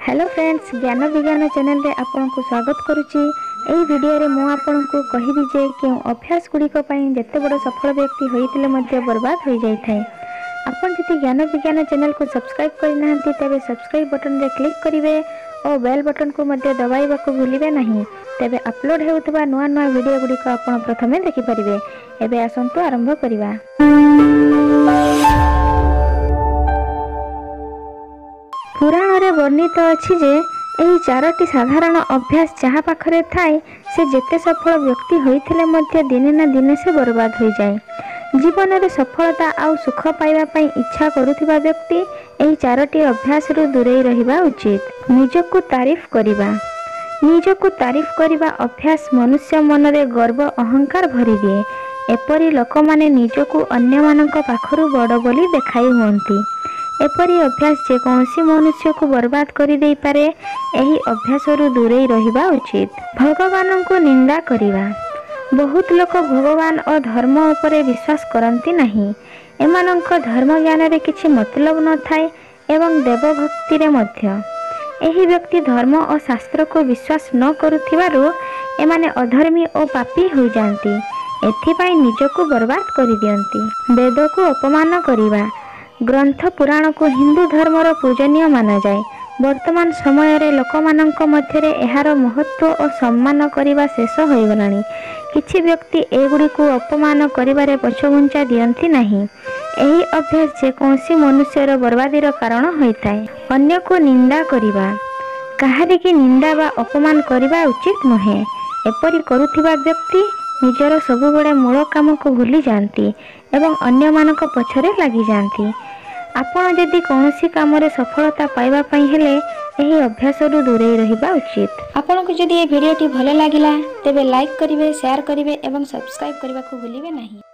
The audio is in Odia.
ହ୍ୟାଲୋ ଫ୍ରେଣ୍ଡସ୍, ଜ୍ଞାନ ବିଜ୍ଞାନ ଚ୍ୟାନେଲରେ ଆପଣଙ୍କୁ ସ୍ୱାଗତ କରୁଛି। ଏହି ଭିଡ଼ିଓରେ ମୁଁ ଆପଣଙ୍କୁ କହିବି ଯେ କେଉଁ ଅଭ୍ୟାସ ଗୁଡ଼ିକ ପାଇଁ ଯେତେ ବଡ଼ ସଫଳ ବ୍ୟକ୍ତି ହୋଇଥିଲେ ମଧ୍ୟ ବର୍ବାଦ ହୋଇଯାଇଥାଏ। ଆପଣ ଯଦି ଜ୍ଞାନ ବିଜ୍ଞାନ ଚ୍ୟାନେଲକୁ ସବସ୍କ୍ରାଇବ୍ କରିନାହାନ୍ତି, ତେବେ ସବସ୍କ୍ରାଇବ୍ ବଟନରେ କ୍ଲିକ୍ କରିବେ ଓ ବେଲ୍ ବଟନକୁ ମଧ୍ୟ ଦବାଇବାକୁ ଭୁଲିବେ ନାହିଁ। ତେବେ ଅପଲୋଡ଼ ହେଉଥିବା ନୂଆ ନୂଆ ଭିଡ଼ିଓ ଗୁଡ଼ିକ ଆପଣ ପ୍ରଥମେ ଦେଖିପାରିବେ। ଏବେ ଆସନ୍ତୁ ଆରମ୍ଭ କରିବା। ପୁରାଣରେ ବର୍ଣ୍ଣିତ ଅଛି ଯେ ଏହି ଚାରୋଟି ସାଧାରଣ ଅଭ୍ୟାସ ଯାହା ପାଖରେ ଥାଏ, ସେ ଯେତେ ସଫଳ ବ୍ୟକ୍ତି ହୋଇଥିଲେ ମଧ୍ୟ ଦିନେ ନା ଦିନେ ସେ ବର୍ବାଦ ହୋଇଯାଏ। ଜୀବନରେ ସଫଳତା ଆଉ ସୁଖ ପାଇବା ପାଇଁ ଇଚ୍ଛା କରୁଥିବା ବ୍ୟକ୍ତି ଏହି ଚାରୋଟି ଅଭ୍ୟାସରୁ ଦୂରେଇ ରହିବା ଉଚିତ। ନିଜକୁ ତାରିଫ କରିବା। ନିଜକୁ ତାରିଫ କରିବା ଅଭ୍ୟାସ ମନୁଷ୍ୟ ମନରେ ଗର୍ବ ଅହଙ୍କାର ଭରିଦିଏ। ଏପରି ଲୋକମାନେ ନିଜକୁ ଅନ୍ୟମାନଙ୍କ ପାଖରୁ ବଡ଼ ବୋଲି ଦେଖାଇ ହୁଅନ୍ତି। ଏପରି ଅଭ୍ୟାସ ଯେକୌଣସି ମନୁଷ୍ୟକୁ ବର୍ବାଦ କରିଦେଇପାରେ। ଏହି ଅଭ୍ୟାସରୁ ଦୂରେଇ ରହିବା ଉଚିତ। ଭଗବାନଙ୍କୁ ନିନ୍ଦା କରିବା। ବହୁତ ଲୋକ ଭଗବାନ ଓ ଧର୍ମ ଉପରେ ବିଶ୍ୱାସ କରନ୍ତି ନାହିଁ। ଏମାନଙ୍କ ଧର୍ମ ଜ୍ଞାନରେ କିଛି ମତଲବ ନଥାଏ ଏବଂ ଦେବଭକ୍ତିରେ ମଧ୍ୟ। ଏହି ବ୍ୟକ୍ତି ଧର୍ମ ଓ ଶାସ୍ତ୍ରକୁ ବିଶ୍ୱାସ ନ କରୁଥିବାରୁ ଏମାନେ ଅଧର୍ମୀ ଓ ପାପୀ ହୋଇଯାଆନ୍ତି। ଏଥିପାଇଁ ନିଜକୁ ବର୍ବାଦ କରିଦିଅନ୍ତି। ବେଦକୁ ଅପମାନ କରିବା। ଗ୍ରନ୍ଥ ପୁରାଣକୁ ହିନ୍ଦୁ ଧର୍ମର ପୂଜନୀୟ ମାନାଯାଏ। ବର୍ତ୍ତମାନ ସମୟରେ ଲୋକମାନଙ୍କ ମଧ୍ୟରେ ଏହାର ମହତ୍ତ୍ୱ ଓ ସମ୍ମାନ କରିବା ଶେଷ ହୋଇଗଲାଣି। କିଛି ବ୍ୟକ୍ତି ଏଗୁଡ଼ିକୁ ଅପମାନ କରିବାରେ ପଛଘୁଞ୍ଚା ଦିଅନ୍ତି ନାହିଁ। ଏହି ଅଭ୍ୟାସ ଯେକୌଣସି ମନୁଷ୍ୟର ବର୍ବାଦୀର କାରଣ ହୋଇଥାଏ। ଅନ୍ୟକୁ ନିନ୍ଦା କରିବା। କାହାରିକି ନିନ୍ଦା ବା ଅପମାନ କରିବା ଉଚିତ ନୁହେଁ। ଏପରି କରୁଥିବା ବ୍ୟକ୍ତି ନିଜର ସବୁବେଳେ ମୂଳ କାମକୁ ଭୁଲି ଯାଆନ୍ତି ଏବଂ ଅନ୍ୟମାନଙ୍କ ପଛରେ ଲାଗିଯାଆନ୍ତି। ଆପଣ ଯଦି କୌଣସି କାମରେ ସଫଳତା ପାଇବା ପାଇଁ ହେଲେ ଏହି ଅଭ୍ୟାସରୁ ଦୂରେଇ ରହିବା ଉଚିତ। ଆପଣଙ୍କୁ ଯଦି ଏ ଭିଡ଼ିଓଟି ଭଲ ଲାଗିଲା, ତେବେ ଲାଇକ୍ କରିବେ, ସେୟାର କରିବେ ଏବଂ ସବସ୍କ୍ରାଇବ୍ କରିବାକୁ ଭୁଲିବେ ନାହିଁ।